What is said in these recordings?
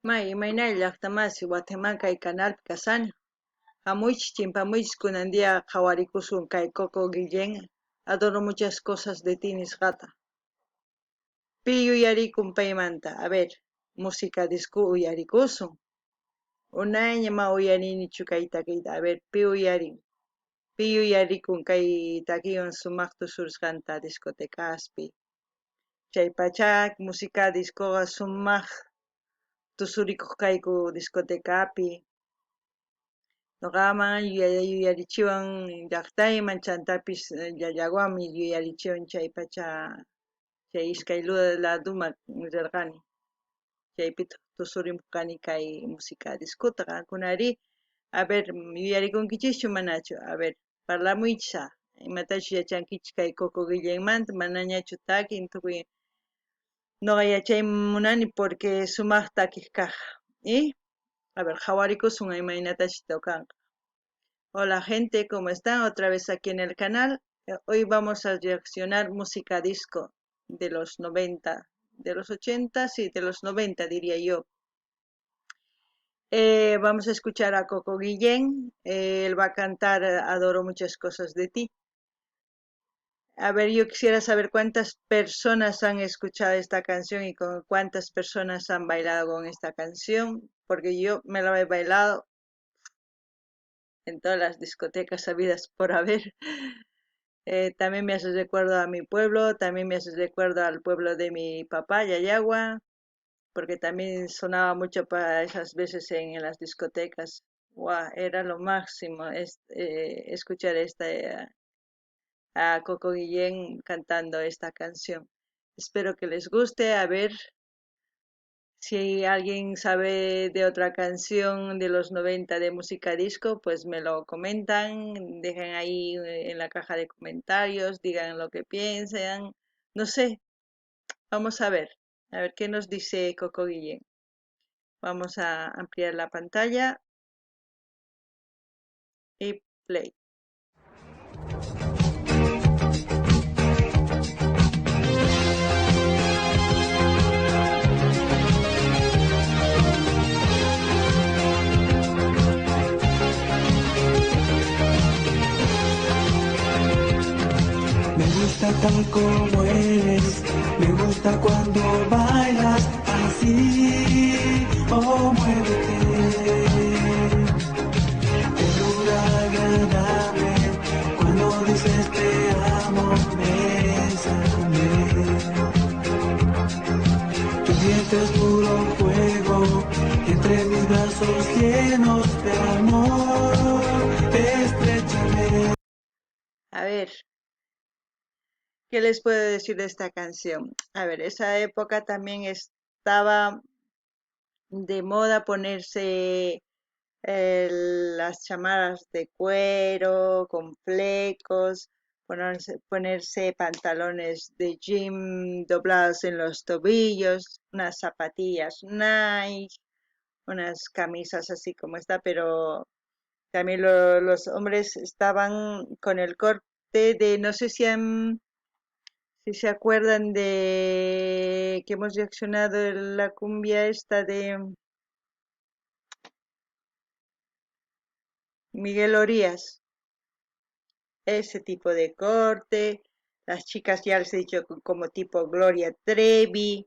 May imaynalla llaqtamasi Guatemala kay canalpi kashani. Hamuychis chimpamuychis kunan día qhawarikusun kay Coco Guillén Adoro muchas cosas de ti nisqata. Pi yuyarikun paymanta? A ver, música disco uyarikusun. Unayña ma uyarinichu kay takiyta. A ver, pi uyarin? Pi yuyarikun kay takiywan sumaq tusurisqanta discotecaspi? Chay pacha música discoqa sumaq tusurikuq kayku discotecapi. Nuqaman yuyarichiwan llaqtayman chantapis llallawanmi yuyarichiwan chay pacha chay iskay laduman rirqani. Chaypitaq tusurimuq kani kay música discota. Qankunari, a ver, yuyarikunkichischu manachu? A ver, parlamuychis imatachus yachankichis kay Coco Guillenmanta, manañachu takin tukuy nuqa yachay munani porque sumaq takiq kaq. ¿Y? A ver, qhawarikusun imaynatachus tocanqa. Hola gente, ¿cómo están? Otra vez aquí en el canal. Hoy vamos a reaccionar música disco de los 90, de los 80, sí, de los 90 diría yo. Vamos a escuchar a Coco Guillén. Él va a cantar Adoro muchas cosas de ti. A ver, yo quisiera saber cuántas personas han escuchado esta canción y con cuántas personas han bailado con esta canción, porque yo me la he bailado en todas las discotecas habidas por haber. También me hace recuerdo a mi pueblo, también me hace recuerdo al pueblo de mi papá, Llallagua, porque también sonaba mucho para esas veces en las discotecas. Guau, era lo máximo escuchar a Coco Guillén cantando esta canción. Espero que les guste. A ver si alguien sabe de otra canción de los 90 de música disco, pues me lo comentan, dejen ahí en la caja de comentarios, digan lo que piensan, no sé, vamos a ver qué nos dice Coco Guillén. Vamos a ampliar la pantalla y play. Me gusta tal como eres, me gusta cuando bailas así, oh muévete. Ternura agradable, cuando dices te amo, bésame. Tu vientre es puro fuego, entre mis brazos llenos de amor, estrechame. A ver, ¿qué les puedo decir de esta canción? A ver, esa época también estaba de moda ponerse las chamarras de cuero con flecos, ponerse pantalones de jean doblados en los tobillos, unas zapatillas Nike, unas camisas así como esta, pero también los hombres estaban con el corte de, no sé si han, si se acuerdan de que hemos reaccionado en la cumbia esta de Miguel Orías, ese tipo de corte, las chicas ya les he dicho como tipo Gloria Trevi.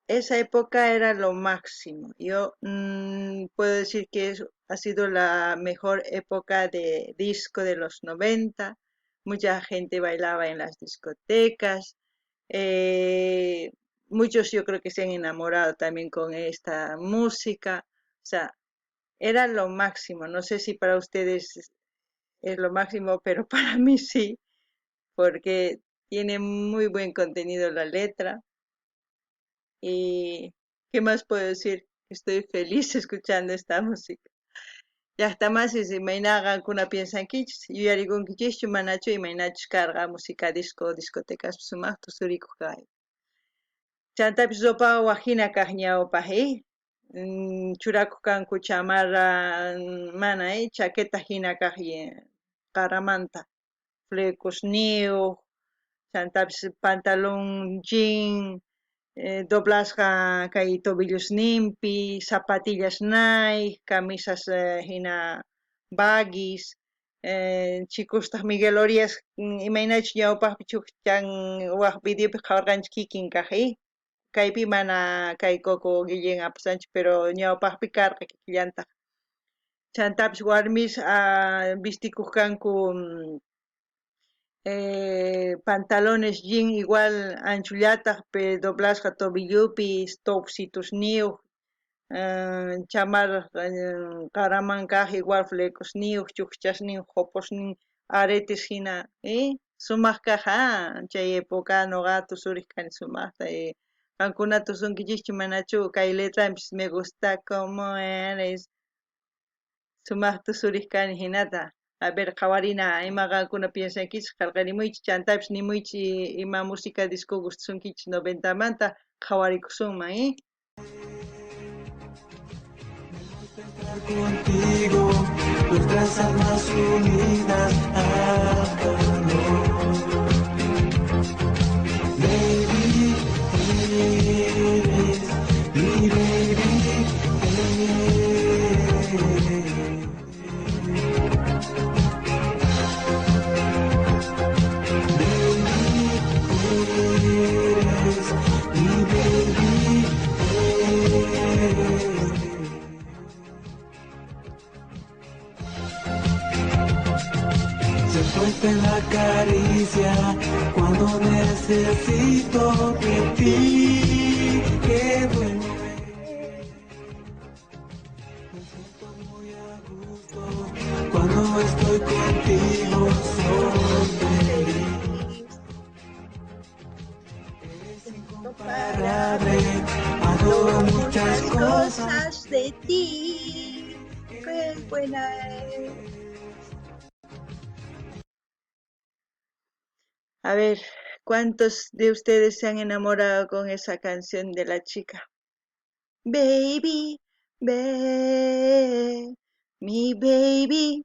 Esa época era lo máximo. Yo puedo decir que ha sido la mejor época de disco de los 90. Mucha gente bailaba en las discotecas. Muchos yo creo que se han enamorado también con esta música. Era lo máximo. No sé si para ustedes es lo máximo, pero para mí sí, porque tiene muy buen contenido la letra. ¿Y qué más puedo decir? Estoy feliz escuchando esta música. Llaqtamasis imayna qankuna piensankichis, yuyarikunkichischu manachu imaynachus karqa música disco, discotecas sumaq tusurikuq kay. Chantapis ropa wajina kaq ñawpaq, Churakuq kanku chamarra mana, chaqueta hina kaq qaramanta, flecosniyuq, chantapis pantalón jean, Doblasqa kay tobillosninpi, zapatillas Nike, camisas hina baggies, chicostaq Miguel Orias imaynachus ñawpaqpi chukchan waq videopi qhawarqanchik kikin kaq, kaypi mana kay Coco Guillén apasanchu, pero ñawpaqpi karqa kikillantaq. Chantapis warmis vistikuq kanku pantalones jean igual anchullataq, pero doblasqa tobillupi, topsitusniyuq, chamarra qaraman kaq igual flecosniyuq, chukchasnin, joposnin, aretes hina, sumaq kaq chay época nuqa tusuriq kani sumaqta. Qankuna tusunkichikchu manachu? Kay letranpis me gusta como eres, sumaq tusuriq kani hinata. A ver, qhawarina ima qankuna piensankichik, qillqarimuychik, chantapis nimuychik ima música disco gustasunkichik 90manta qhawarikusunman. Contigo, nuestras almas unidas al calor. Baby, eres mi baby. Baby, eres mi baby. Se fuerte la caricia cuando necesito de ti. Qué bueno es. Me siento muy a gusto cuando estoy contigo. Soy feliz. Eres incomparable. Adoro muchas cosas de ti. Qué buena es. A ver, ¿cuántos de ustedes se han enamorado con esa canción de la chica? Baby, ve, mi baby.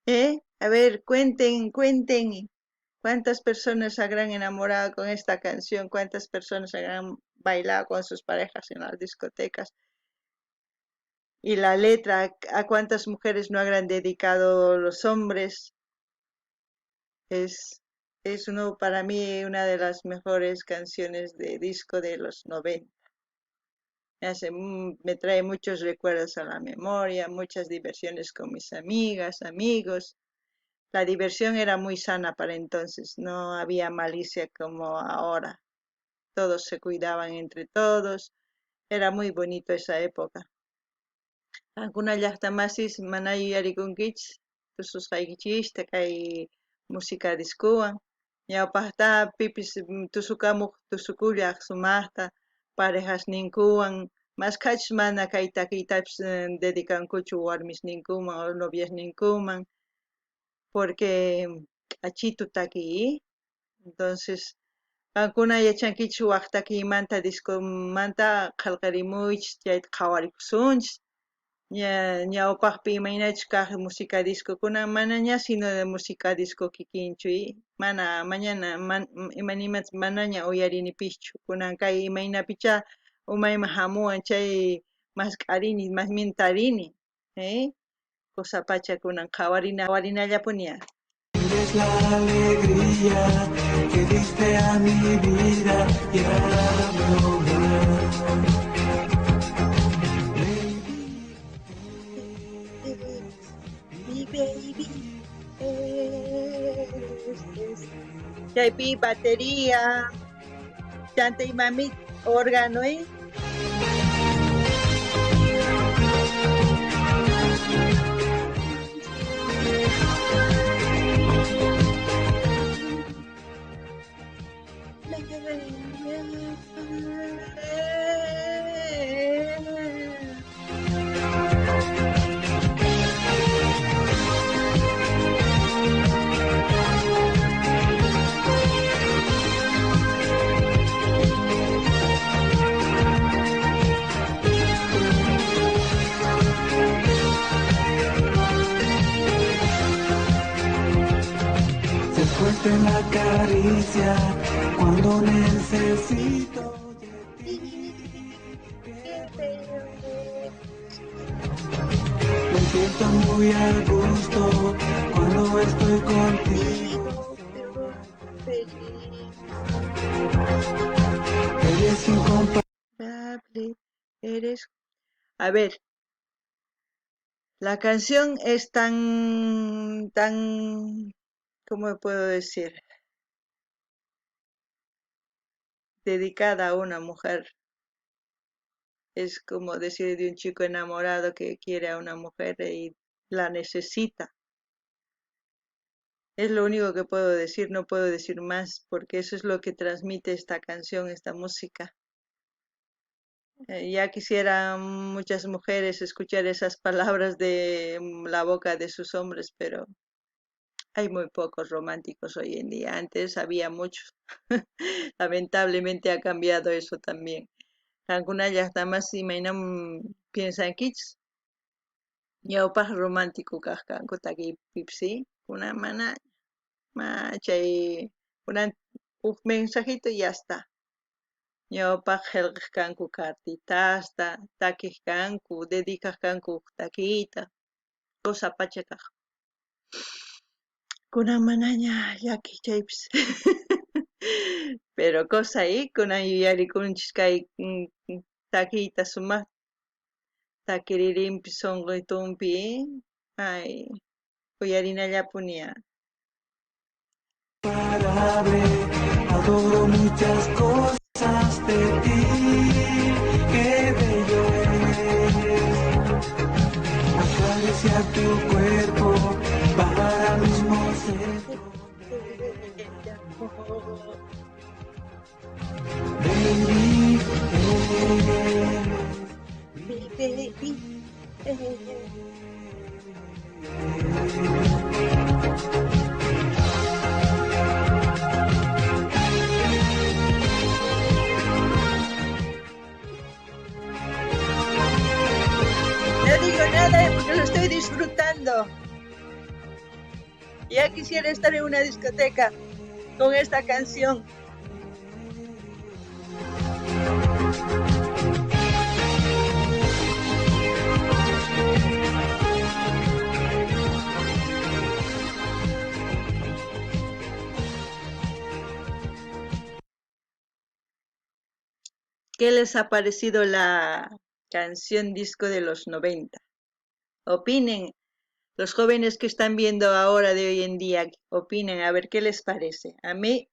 ¿Eh? A ver, cuenten, cuenten. ¿Cuántas personas se habrán enamorado con esta canción? ¿Cuántas personas habrán bailado con sus parejas en las discotecas? Y la letra, ¿a cuántas mujeres no habrán dedicado los hombres? Es uno, para mí, una de las mejores canciones de disco de los 90. Me trae muchos recuerdos a la memoria, muchas diversiones con mis amigas, amigos. La diversión era muy sana para entonces, no había malicia como ahora. Todos se cuidaban entre todos, era muy bonito esa época. Qankuna llaqta masis mana yuyarikunkichis tususqaykichista kay música discowan. Ñawpaqta pipis tusukamuq tusukullaq sumaqta parejasninkuwan, maskhachus mana kay takiytapis dedicankuchu warmisninkuman o noviasninkuman, porque k'achitu takiy. Entonces, qankuna yachankichis waq takiymanta discomanta qillqarimuychis chayta qhawarikusunchis. Ñawpaqpi imaynachus kaq música disco kunan manaña sino de música disco kikinchu, mana mañana imanimanta manaña uyarinipischu kunan kay imaynapichá umayman hamuwan chay mask'arini más bien tarini, cosa pacha kunan qhawarina qhawarinallapuni. Eres la alegría que diste a mi vida y a mi hogar. Mi baby chaypi batería, chanta y mami órgano, Fuerte la caricia cuando necesito de ti. bello eres. Me siento muy a gusto cuando estoy contigo. Contigo, pero feliz. Eres Incomparable, eres. A ver, la canción es tan, tan, ¿cómo puedo decir? Dedicada a una mujer. Es como decir de un chico enamorado que quiere a una mujer y la necesita. Es lo único que puedo decir, no puedo decir más, porque eso es lo que transmite esta canción, esta música. Ya quisieran muchas mujeres escuchar esas palabras de la boca de sus hombres, pero hay muy pocos románticos hoy en día. Antes había muchos. Lamentablemente ha cambiado eso también. Qankuna llaqtamas imaynam piensankichis? Ñawpaq romántico kaq kanku takiypipis, kunan mana, ma chay kunan huk mensajito y ya está. Ñawpaq qillqaq kanku cartitasta, takiq kanku, dedicaq kanku huk takiyta, cosa pacha kaq. Kunan manaña llaki chaypis. Pero cosa ahí, kunan yuyarikunchis kay takiyta sumaqta takiririnpis sunquytunpi, ay, uyarinallapuni. Adoro muchas cosas de ti, qué bello es acariciar tu cuerpo para al mismo centro. Baby, Baby. No digo nada porque lo estoy disfrutando. Ya quisiera estar en una discoteca con esta canción. ¿Qué les ha parecido la canción disco de los 90? Opinen, los jóvenes que están viendo ahora de hoy en día, opinen a ver qué les parece. A mí,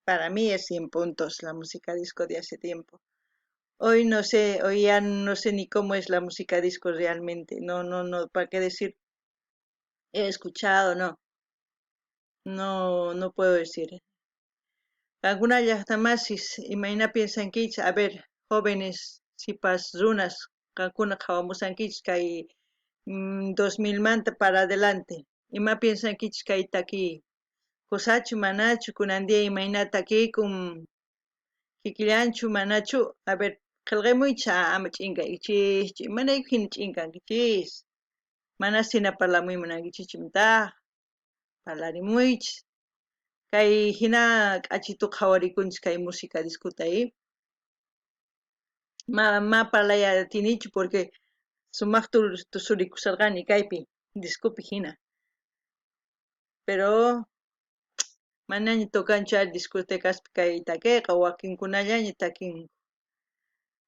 para mí es 100 puntos la música disco de hace tiempo. Hoy no sé, hoy ya no sé ni cómo es la música disco realmente. No, no, no, ¿para qué decir? He escuchado, no. No, no puedo decir. Alguna llaqtamasis imayna piensankichis, a ver, jóvenes, sipas runas, qankuna qhawamusankichis kay 2000 manta para adelante. Ima piensankichis kay takiy? Kusachu manachu kunan día imayna takiykun kikillanchu manachu? A ver, qillqamuychis ama ch'inkaykichikchu, imarayku hina ch'inkankichis? Mana hina parlamuy munankichikchu imataq? Parlarimuychis. Kay hina k'achitu qhawarikunchis kay música discuta Ma parlay atinichu porque sumaqta tusurikusharqani kaypi discopi hina. Pero manaña tocanchu ari discotecaspi kay takiyqa, wakinkunallaña takinku.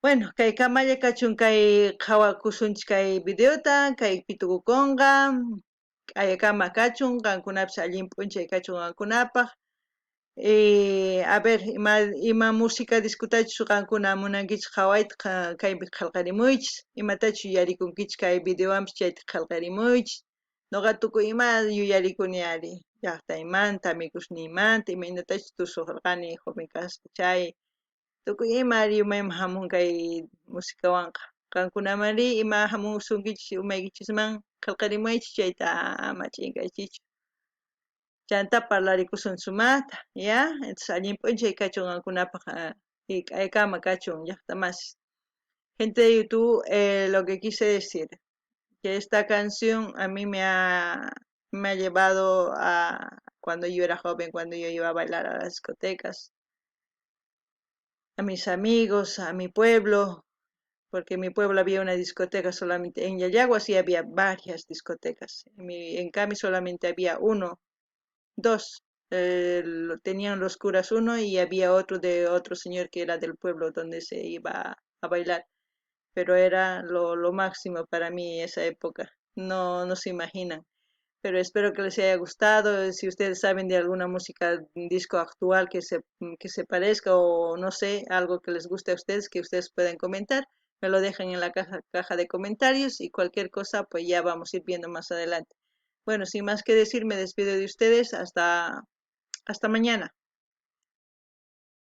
Bueno, kay kamalla kachun kay qhawakusunchis kay videota, kaypi tukukunqa, k'ayakama kachun, qankunapis allin p'unchay kachun qankunapaq. A ver, ima música discutachus qankuna munankichis qhawayta kaypi qillqarimuychis, imatachus yuyarikunkichis kay videowanpis chayta qillqarimuychis. Nuqa tukuy ima yuyarikuni ari, llaqtaymanta, amigosniymanta, imaynatachus tusuqarqani joven kaspa chay. Tukuy ima ari umayman hamun kay musikawanqa. Qankunamari ima hamusunkichis umaykichisman qillqarimuychis chayta ama ch'inkaychikchu. Chanta parlarikusun sumaqta, ya? Entonces allin p'unchay kachun qankunapaq k'aykama kachun llaqtamasis. Gente de YouTube, lo que quise decir, que esta canción a mí me ha llevado a cuando yo era joven, cuando yo iba a bailar a las discotecas, a mis amigos, a mi pueblo, Porque en mi pueblo había una discoteca solamente. En Llallagua sí había varias discotecas. En Cami solamente había uno, dos. Tenían los curas uno y había otro de otro señor que era del pueblo donde se iba a bailar. Pero era lo máximo para mí esa época. No, no se imaginan. Pero espero que les haya gustado. Si ustedes saben de alguna música disco actual que se parezca o no sé, algo que les guste a ustedes, que ustedes puedan comentar, me lo dejan en la caja de comentarios y cualquier cosa pues ya vamos a ir viendo más adelante. Bueno, sin más que decir, me despido de ustedes. Hasta mañana.